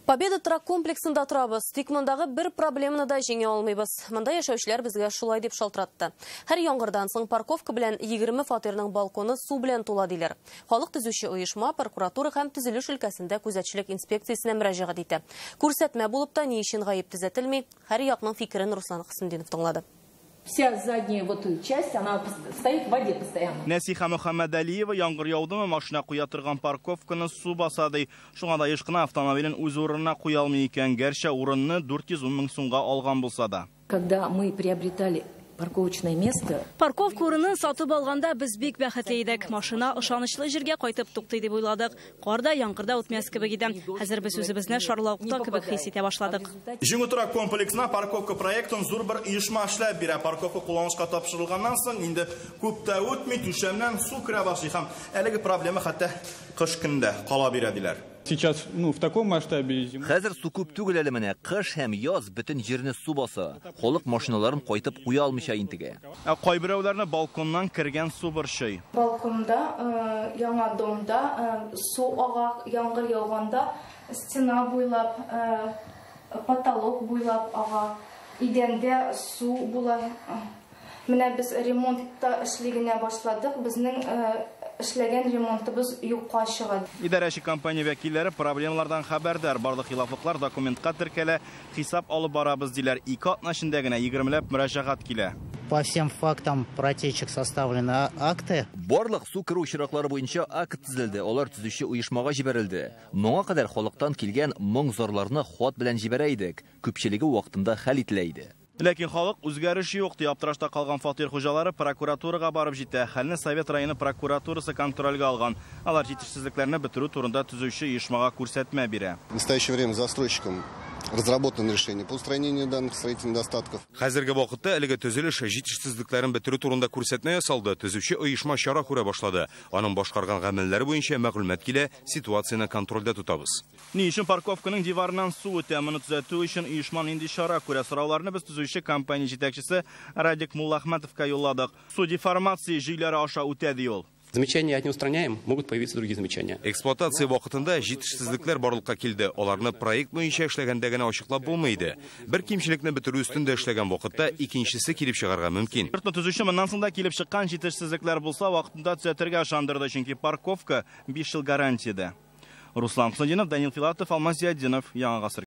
Победа торак комплексында торабыз. Тик мондагы бер проблеманы да җиңә алмыйбыз. Монда яшәүчеләр безгә шулай дип шалтыратты. Һәр яңгырдан соң парковка белән 20 фатирның балконы су белән тула диләр. Халык төзүче оешма, прокуратура һәм төзелеш өлкәсендә күзәтчелек инспекциясенә мөрәҗәгать итә. Күрсәтмә булып та ни өчен гаеп төзәтелми, һәр якның фикерен Руслан Хөснетдинов тыңлады. Вся задняя вот часть, она стоит в воде постоянно. Нәсиха Мөхәммәдәлиева яңгыр яудымы машина куя торган парковканы су баса ди. Шуңа да еш кына автомобилен үз урынына куя алмый икән, гәрчә урынны 410 мең сумга алган булса да. Когда мы приобретали парковочное место. Парковка урынын сатып алганда без бик бәхетле идек. Машина ышанычлы җиргә кайтып туктый дип уйладык. Кар да, яңгыр да үтмәс кебек иде. Хәзер без үзебезне шарлавыкта кебек хис итә башладык. Җиңү торак комплексына парковка проектын зур бер оешма эшләп бирә. Парковка кулланышка тапшырылганнан соң инде күп тә үтми түшәмнән су керә башлый һәм әлеге проблема хәтта кыш көндә кала бирә диләр. Сейчас, в таком масштабе зима. Хәзер су күп түгел әле менә. Кыш һәм яз бөтен җирне су баса. Халык машиналарын кайтып куя алмыйча интегә. Ә кайберәүләрне балконнан кергән су борчый. Балконда, яңа домда су ага, яңгыр яуганда стена буйлап, потолок буйлап ага, идәндә су була. Менә без ремонтта эшли генә башладык. Безнең эшләгән ремонтыбыз юкка чыга. Идарәче компания вәкилләре проблемалардан хәбәрдар. Барлык хилафлыклар документка теркәлә, хисап алып барабыз диләр. 2 атна эчендә генә 20ләп мөрәҗәгать килә. По всем фактам протечек составлены акты. Барлык су керү очраклары буенча акт төзелде. Алар төзүче оешмага җибәрелде. Моңа кадәр халыктан килгән моң-зарларны хат белән җибәрә идек. Күпчелеге вакытында хәл ителә иде. Ләкин халык үзгәреш юк дип аптырашта калган фатир хуҗалары прокуратурага барып җитә. Хәлне Совет районы прокуратурасы контрольгә алган. Алар җитешсезлекләрне бетерү турында төзүче оешмага күрсәтмә бирә. В настоящее время застройщикам разработано решение по устранению данных строительных недостатков. Хәзерге вакытта әлеге төзелеш җитешсезлекләрен бетерү турында күрсәтмә ясалды. Төзүче оешма чара күрә башлады. Аның башкарган гамәлләре буенча мәгълүмат килә, ситуацияне контрольдә тотабыз. Ни өчен парковканың диварыннан су үтә? Моны төзәтү өчен оешма нинди чара күрә? Сорауларны без төзүче компания җитәкчесе Радик Муллахмәтовка юлладык. Су деформация җөйләре аша үтә ди ул. Замечания одни устраняем, могут появиться другие замечания. Эксплуатация вакытында җитешсезлекләр барлыкка килде. Аларны проект буенча эшләгәндә генә ачыклап булмый иде. Бер кимчелекне бетерү өстендә эшләгән вакытта икенчесе килеп чыгарга мөмкин. Йортны төзүче моннан соң да килеп чыккан җитешсезлекләр булса вакытында төзәтергә ышандырды, чөнки парковка 5 ел гарантиядә. Руслан Хөснетдинов, Данил Филатов, Алмаз Зиятдинов, Яңа Гасыр.